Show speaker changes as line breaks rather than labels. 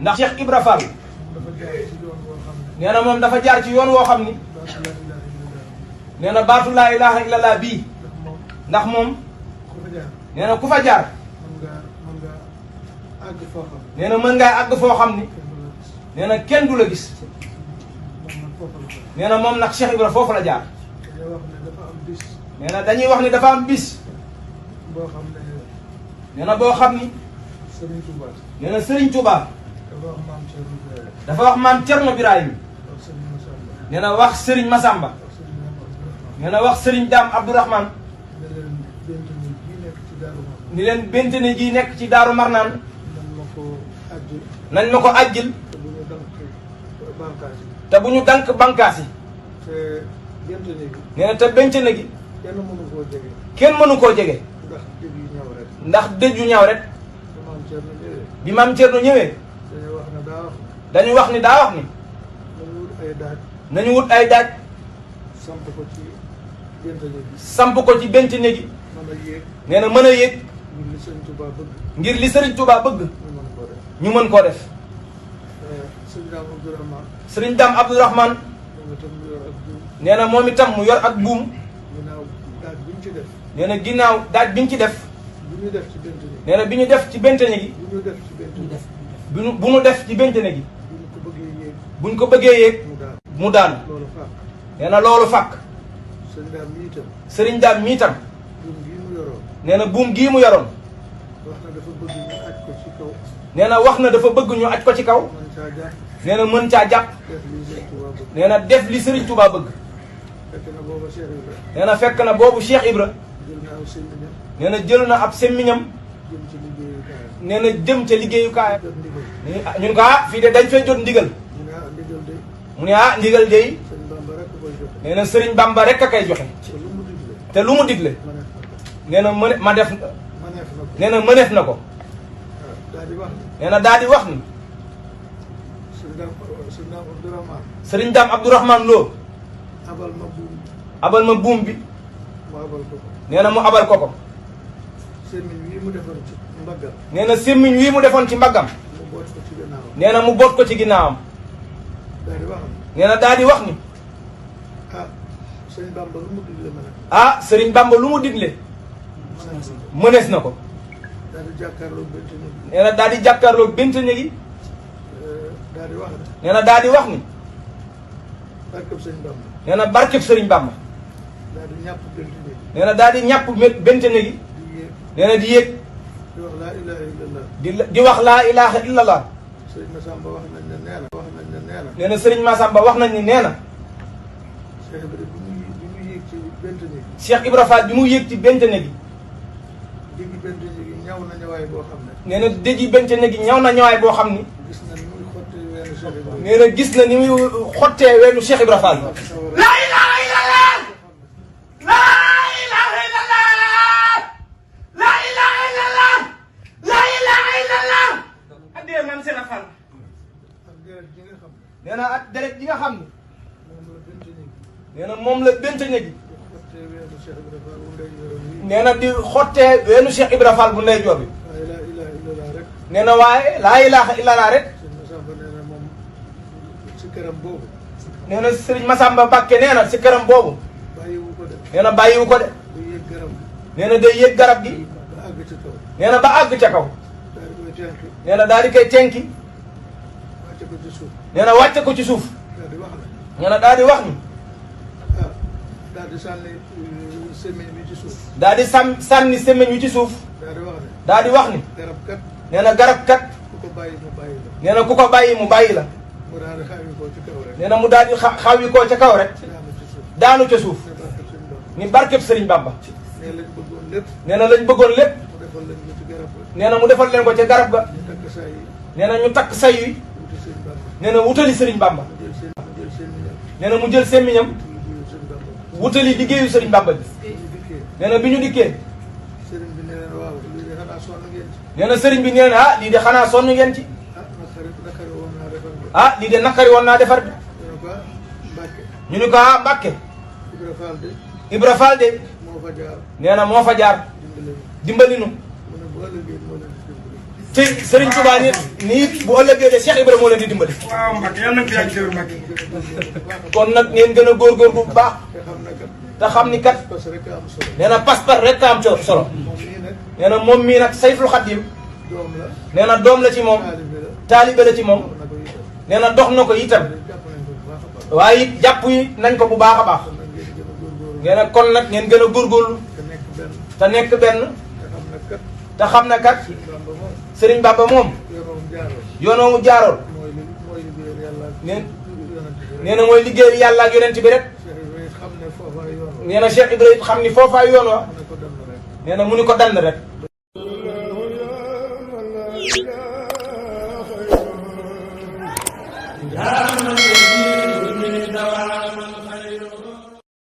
ndax Cheikh Ibra Fall nee na moom dafa jaar ci yoon woo xam ni nee na baatu laa ilaha illallah bii ndax moom nee na ku fa jaar nee na mën ngaa àgg foo xam ni nee na kenn du la gis nee na moom nag Cheikh Ibra foofu la jaar nee na dañuy wax ni dafa am bis nee na boo xam ni nee na Serigne Touba dafa wax maam Thierno Birahim nee na wax Serigne Massamba nee na wax Serigne Dame Abdourahmane ni leen bentene ji nekk ci Daaru Marnaan nañ ma ko ajjil te bu ñu dank bànkaas yi nee na te bentene gi kenn mënu koo jege ndax dëj yu ñaaw rek bi maam Thierno ñëwee dañu wax ni daa wax ni nañu wut ay daaj samp ko ci bentene gi nee na mën a yéeg ngir li Serigne Touba bëgg ñu mën koo def Serigne Dame Abdourahmane nee na moom itam mu yor ak buum nee na ginnaaw daaj biñ ci def nee na bi ñu def ci bentene gi bu ñu def ci bentene gi buñ ko bëggee yéeg mu daanu nee na loolu fàkk Serigne Dame mi itam nee na buum gii mu yoroon nee na wax na dafa bëgg ñu aj ko ci kaw nee na mën caa jàpp nee na def li Serigne Touba bëgg nee na fekk na boobu Cheikh Ibra nee na jël na ab semmiñam nee na jëm ca liggéeyukaay ñun ko fii de dañ fay jot ndigal mu ne ndigal de nee na Serigne Bamba rek a koy joxe te lu mu digle nee na ma def nee na mëneef na ko nee na daal di wax ni Serigne Dame Abdourahmane Lo abal ma buum bi nee na mu abal ko nee na semmiñ wii mu defoon ci mbaggam nee na mu boot ko ci ginnaawam nee na daal di wax ni Serigne Bamba lu mu digle mënees na ko nee na daal di jàkkaarloo bentene gi nee na daal di wax ni nee na barkeb Serigne Bamba nee na daal di ñàpp bentene gi nee na di yéeg di wax laa ilaha illallah nee na Serigne Massamba wax nañ ni nee na Cheikh Ibra Fall bi mu yéeg ci bentene gi nee na dëji bentene gi ñaw na ñawaay boo xam ni nee na gis na ni muy xottee weenu Cheikh Ibra Fall laa ilaha illallah laa ilaha illallah laa ilaha illallah laa ilaha illallah addee man seen a Fall nee na ak deret ji nga xam ni nee na moom la bentene gi nee na di xottee weenu Cheikh Ibra Fall bu ndeyjoor bi nee na waaye laa ilaha illallah rek nee na Serigne Massamba Mbacké nee na si këram boobu nee na bàyyiwu ko de nee na day yéeg garab gi nee na ba àgg ca kaw nee na daal di koy tenki nee na wàcce ko ci suuf nee na daal di wax ni daal di sànni semmiñ wi ci suuf daal di wax ni nee na garab kat nee na ku ko bàyyi mu bàyyi la nee na mu daal di xawi koo ca kaw rek daanu ca suuf ni barkeb Serigne Bamba nee na lañ bëggoon lépp nee na mu defal leen ko ca garab ga nee na ñu takk say yi nee na wutali Serigne Bamba nee na mu jël semmiñam wutali liggéeyu Serigne Bamba bi nee na bi ñu dikkee nee na Serigne bi nee na lii de xanaa sonn ngeen ci lii de nakari woon naa defar de ñu ni ko Mbàkke Ibra Fall de nee na moo fa jaar dimbali nu te Serigne Touba nii bu ëllëgee de Cheikh Ibrahima moo leen di dimbali.
waaw Mbacke yàlla na fi yàgg teewul Mbacke.
kon nag ngeen gën a góorgóorlu bu baax. te xam ni kat. nee na pas-pas rek a am solo. nee na moom mii nag Sayful Xadim. nee na doom la ci moom. taalibe la ci moom. nee na dox na ko itam. waaye it jàpp yi nañ ko bu baax a baax. nee na kon nag ngeen gën a góorgóorlu. te nekk benn. te xam na kat. Serigne Bamba moom. yoonoo mu jaaroon. nee na mooy liggéeyal yàlla ak yonent bi rek. nee na Cheikh Ibrahima xam ni foofaa yoon wa. nee na mu ni ko dann rek.